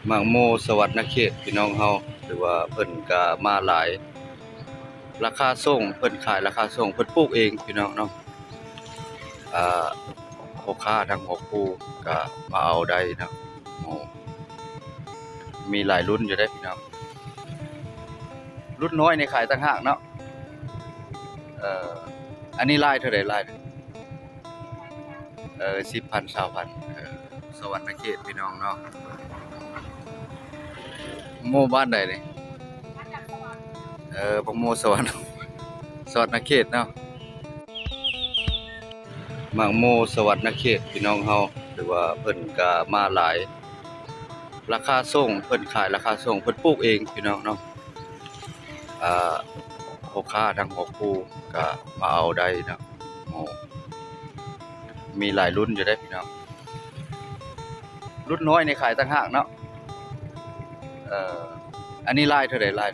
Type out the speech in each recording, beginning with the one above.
ໝາກໂມສະຫວັນນະເຂດພີ່ນ້ອງເຮົາ ຖືວ່າເພິ່ນກະມາຫຼາຍ ລາຄາສົ່ງ ເພິ່ນຂາຍລາຄາສົ່ງ ເພິ່ນປູກເອງພີ່ນ້ອງເນາະ. ອ່າ ພໍ່ຄ້າທັງຫົວຄູ່ກະມາເອົາໄດ້ເນາະ. ໂອ້ ມີຫຼາຍລຸ້ນຢູ່ເດ້ພີ່ນ້ອງ ລຸ້ນນ້ອຍນີ້ຂາຍຕ່າງຫາກເນາະ. ເອີ ອັນນີ້ລາຍເທົ່າໃດ? ລາຍ ເອີ ສິບພັນ ຊາວພັນ ເອີ ສະຫວັນນະເຂດພີ່ນ້ອງເນາະ. ໝາກໂມບ້ານໃດນີ້? ເອີ ໝາກໂມສະຫວັນ ສະຫວັນນະເຂດເນາະ. ໝາກໂມສະຫວັນນະເຂດພີ່ນ້ອງເຮົາ ຖືວ່າເພິ່ນກະມາຫຼາຍ ລາຄາສົ່ງ ເພິ່ນຂາຍລາຄາສົ່ງ ເພິ່ນປູກເອງພີ່ນ້ອງເນາະ. ອ່າ ພໍ່ຄ້າທັງຫົວຄູ່ກະມາເອົາໄດ້ເນາະ. ໂອ້ ມີຫຼາຍລຸ້ນຢູ່ເດ້ພີ່ນ້ອງ ລຸ້ນນ້ອຍນີ້ຂາຍຕ່າງຫາກເນາະ. ເອີ ອັນນີ້ລາຍເທົ່າໃດ? ລາຍ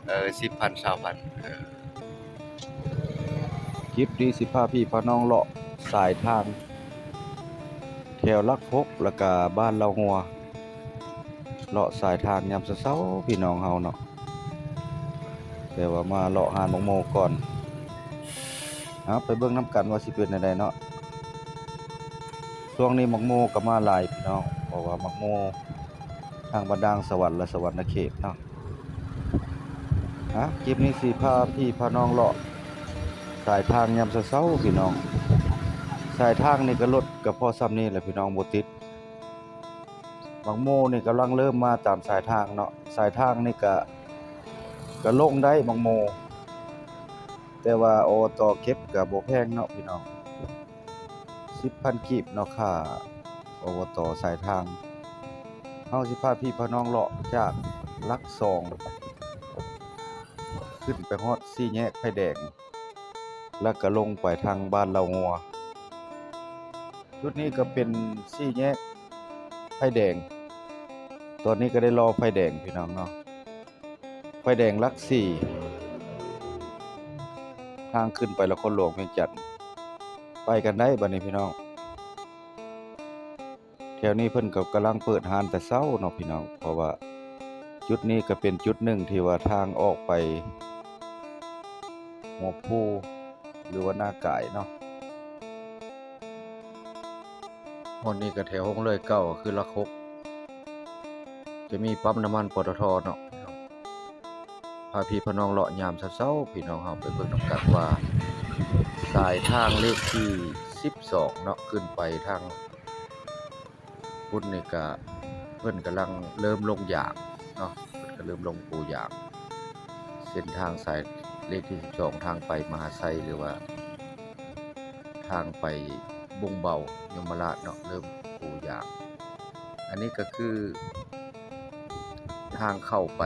ເອີ ສິບພັນ ຊາວພັນ ເອີ. ຄລິບນີ້ຊິພາພີ່ພານ້ອງເລາະສາຍທາງ ແຖວຫຼັກຫົກ ແລ້ວກະບ້ານເຫຼົ່າງົວ ເລາະສາຍທາງຍາມເຊົ້າໆ ພີ່ນ້ອງເຮົາເນາະ. ແຕ່ວ່າມາເລາະຮ້ານໝາກໂມກ່ອນ ເອົາໄປເບິ່ງນຳກັນວ່າຊິເປັນແນວໃດເນາະ. ຊ່ວງນີ້ໝາກໂມກະມາຫຼາຍພີ່ນ້ອງ ເພາະວ່າໝາກໂມທາງບ້ານດ່າງສະຫວັນ ແລະ ສະຫວັນນະເຂດເນາະ. ອ່າ ຄລິບນີ້ຊິພາພີ່ພານ້ອງເລາະສາຍທາງຍາມເຊົ້າໆ ພີ່ນ້ອງ. ສາຍທາງນີ້ກະລົດກະພໍຊ່ຳນີ້ແຫຼະພີ່ນ້ອງ ບໍ່ຕິດ. ໝາກໂມນີ້ກຳລັງເລີ່ມມາຕາມສາຍທາງເນາະ ສາຍທາງນີ້ກະ ກະລົງໄດ້ໝາກໂມ ແຕ່ວ່າ ອບຕ ເກັບກະບໍ່ແພງເນາະພີ່ນ້ອງ ສິບພັນກີບເນາະ ຄ່າ ອບຕ ສາຍທາງ. ເຮົາຊິພາພີ່ພານ້ອງເລາະຈາກຫຼັກສອງ ຂຶ້ນໄປຮອດສີ່ແຍກໄຟແດງ ແລ້ວກະລົງໄປທາງບ້ານເຫຼົ່າງົວ. ຈຸດນີ້ກະເປັນສີ່ແຍກໄຟແດງ ຕອນນີ້ກະໄດ້ລໍໄຟແດງພີ່ນ້ອງເນາະ. ໄຟແດງຫຼັກສີ່ ທາງຂຶ້ນໄປນະຄອນຫຼວງວຽງຈັນ ໄປກັນໄດ້ບາດນີ້ພີ່ນ້ອງ. ແຖວນີ້ເພິ່ນກະກຳລັງເປີດຮ້ານແຕ່ເຊົ້າເນາະພີ່ນ້ອງ ເພາະວ່າຈຸດນີ້ກະເປັນຈຸດໜຶ່ງທີ່ວ່າທາງອອກໄປຫົວພູ ຫຼືວ່ານາກາຍເນາະ. ຮອດນີ້ກະແຖວໂຮງເລື່ອຍເກົ່າ ກະຄືຫຼັກຫົກ ຈະມີປ້ຳນ້ຳມັນ ປຕທ ເນາະ. ພາພີ່ພານ້ອງເລາະຍາມເຊົ້າໆ ພີ່ນ້ອງເຮົາໄປເບິ່ງນຳກັນວ່າ ສາຍທາງເລກທີສິບສອງເນາະ ຂຶ້ນໄປທາງ ພຸ້ນນີ້ກະ ເພິ່ນກຳລັງເລີ່ມລົງຢາງເນາະ ເພິ່ນກະເລີ່ມລົງປູຢາງ. ເສັ້ນທາງສາຍເລກທີສິບສອງ ທາງໄປມະຫາໄຊ ຫຼືວ່າທາງໄປບຸງເບົາ ຍົມມະລາດເນາະ ເລີ່ມປູຢາງ. ອັນນີ້ກະຄືທາງເຂົ້າໄປ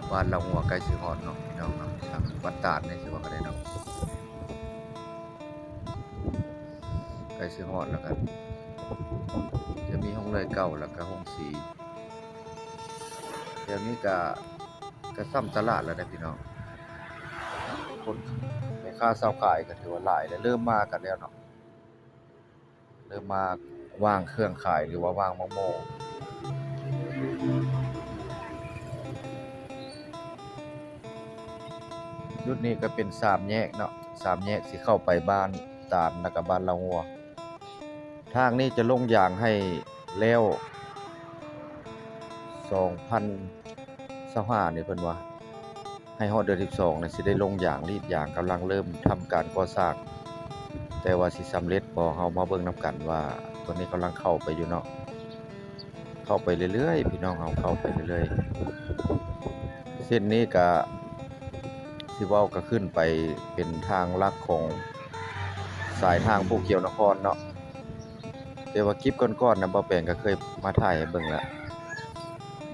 ບ້ານເລົ່າງົວ ໃກ້ຊິຮອດເນາະ ພີ່ນ້ອງເນາະ ທາງວັດຕານນີ້ຊິວ່າກະໄດ້ເນາະ. ໃກ້ຊິຮອດແລ້ວກະ ຈະມີໂຮງເລື່ອຍເກົ່າ ແລ້ວກະໂຮງສີ. ແຖວນີ້ກະ ກະຊ່ຳຕະຫຼາດແລ້ວເດ້ພີ່ນ້ອງ ຄົນແມ່ຄ້າຊາວຂາຍກະຖືວ່າຫຼາຍແລ້ວ ເລີ່ມມາກັນແລ້ວເນາະ ເລີ່ມມາວາງເຄື່ອງຂາຍ ຫຼືວ່າວາງໝາກໂມ. ຈຸດນີ້ກະເປັນສາມແຍກເນາະ ສາມແຍກຊິເຂົ້າໄປບ້ານຕານ ແລ້ວກະບ້ານເລົ່າງົວ. ທາງນີ້ຈະລົງຢາງໃຫ້ແລ້ວ ສອງພັນຊາວຫ້ານີ້ເພິ່ນວ່າ ໃຫ້ຮອດເດືອນສິບສອງນີ້ຊິໄດ້ລົງຢາງ ລີດຢາງ ກຳລັງເລີ່ມທຳການກໍ່ສ້າງ. ແຕ່ວ່າຊິສຳເລັດບໍ່ ເຮົາມາເບິ່ງນຳກັນວ່າ ຕອນນີ້ກຳລັງເຂົ້າໄປຢູ່ເນາະ. ເຂົ້າໄປເລື້ອຍໆ ພີ່ນ້ອງເຮົາເຂົ້າໄປເລື້ອຍໆ. ເສັ້ນນີ້ກະ ຊິເວົ້າກະຂຶ້ນໄປເປັນທາງຫຼັກຂອງສາຍທາງພູຂຽວນະຄອນເນາະ. ແຕ່ວ່າຄລິບກ່ອນໆນະ ບ່າວແປງກະເຄີຍມາຖ່າຍໃຫ້ເບິ່ງລະ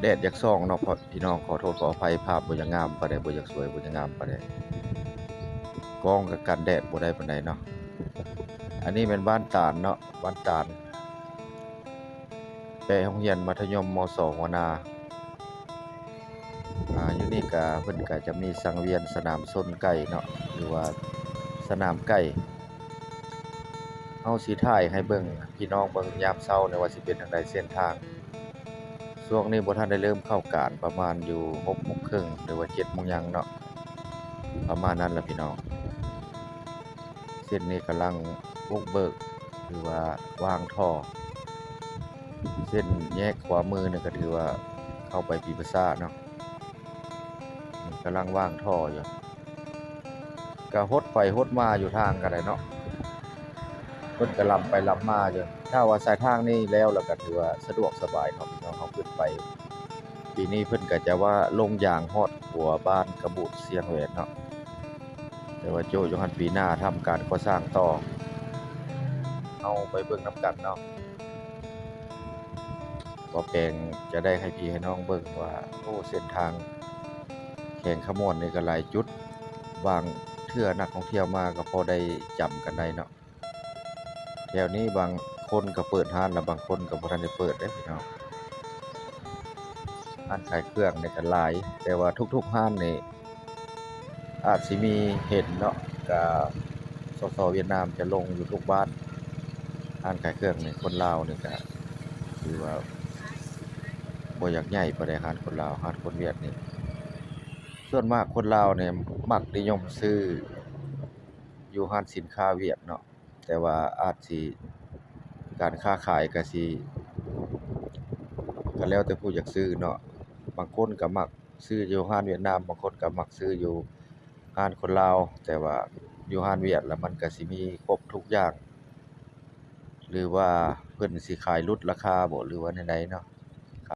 ແດດຢາກສ່ອງເນາະ ພີ່ນ້ອງ ຂໍໂທດຂໍອະໄພ ພາບບໍ່ຢາກງາມປານໃດ ບໍ່ຢາກສວຍ ບໍ່ຢາກງາມປານໃດ ກ້ອງກະກັນແດດບໍ່ໄດ້ປານໃດເນາະ. ອັນນີ້ແມ່ນບ້ານຕານເນາະ ບ້ານຕານ ແປະໂຮງຮຽນມັດທະຍົມ ມສ ຫົວນາ. ອ່າ ຢູ່ນີ້ກະ ເພິ່ນກະຈະມີສັງວຽນສະໜາມຊົນໄກ່ເນາະ ຫຼືວ່າສະໜາມໄກ່. ເຮົາຊິຖ່າຍໃຫ້ເບິ່ງ ພີ່ນ້ອງເບິ່ງຍາມເຊົ້ານີ້ວ່າຊິເປັນຈັ່ງໃດເສັ້ນທາງ. ຊ່ວງນີ້ບໍ່ທັນໄດ້ເລີ່ມເຂົ້າການ ປະມານຢູ່ຫົກໂມງເຄິ່ງ ຫຼືວ່າເຈັດໂມງຫຍັງເນາະ ປະມານນັ້ນລະພີ່ນ້ອງ. ເສັ້ນນີ້ກຳລັງບຸກເບີກ ຫຼືວ່າວາງທໍ່. ເສັ້ນແຍກຂວາມືນີ້ກໍຖືວ່າເຂົ້າໄປປີປະຊາເນາະ ກຳລັງວາງທໍ່ຢູ່. ກະຫົດໄປຫົດມາຢູ່ທາງກໍໄດ້ເນາະ ເພິ່ນກະລຳໄປລຳມາຢູ່. ຖ້າວ່າສາຍທາງນີ້ແລ້ວ ແລ້ວກະຖືວ່າສະດວກສະບາຍເນາະ ພີ່ນ້ອງເຮົາຂຶ້ນໄປ. ປີນີ້ເພິ່ນກະຈະວ່າລົງຢາງຮອດຂົວບ້ານກະບູດຊຽງແຫວນເນາະ ແຕ່ວ່າໂຈະຢູ່ຫັ້ນ ປີໜ້າທຳການກໍ່ສ້າງຕໍ່. ເຮົາໄປເບິ່ງນຳກັນເນາະ ບໍ່ແປງຈະໄດ້ໃຫ້ພີ່ໃຫ້ນ້ອງເບິ່ງວ່າ ໂອ້ ເສັ້ນທາງແຂວງຄຳມ່ວນນີ້ກໍຫຼາຍຈຸດ ບາງເທື່ອນັກທ່ອງທ່ຽວມາກໍພໍໄດ້ຈຳກັນໄດ້ເນາະ. ແຖວນີ້ບາງຄົນກໍເປີດຮ້ານ ແລະບາງຄົນກໍບໍ່ທັນໄດ້ເປີດເດ້ພີ່ນ້ອງ. ຮ້ານຂາຍເຄື່ອງນີ້ກໍຫຼາຍ ແຕ່ວ່າທຸກໆຮ້ານນີ້ອາດຊິມີເຫັນເນາະ ກະ ສສ ຫວຽດນາມຈະລົງຢູ່ທຸກບ້ານ. ຮ້ານຂາຍເຄື່ອງນີ້ ຄົນລາວນີ້ກະຖືວ່າບໍ່ຢາກໃຫຍ່ປານໃດ ຮ້ານຄົນລາວ. ຮ້ານຄົນຫວຽດນີ້ ສ່ວນມາກຄົນລາວນີ້ມັກນິຍົມຊື້ຢູ່ຮ້ານສິນຄ້າຫວຽດເນາະ ແຕ່ວ່າອາດຊິ ການຄ້າຂາຍກະຊິ ກະແລ້ວແຕ່ຜູ້ຢາກຊື້ເນາະ. ບາງຄົນກະມັກຊື້ຢູ່ຮ້ານຫວຽດນາມ ບາງຄົນກະມັກຊື້ຢູ່ຮ້ານຄົນລາວ ແຕ່ວ່າຢູ່ຮ້ານຫວຽດລະມັນກະຊິມີຄົບທຸກຢ່າງ ຫຼືວ່າເພິ່ນຊິຂາຍຫຼຸດລາຄາບໍ ຫຼືວ່າແນວໃດເນາະ.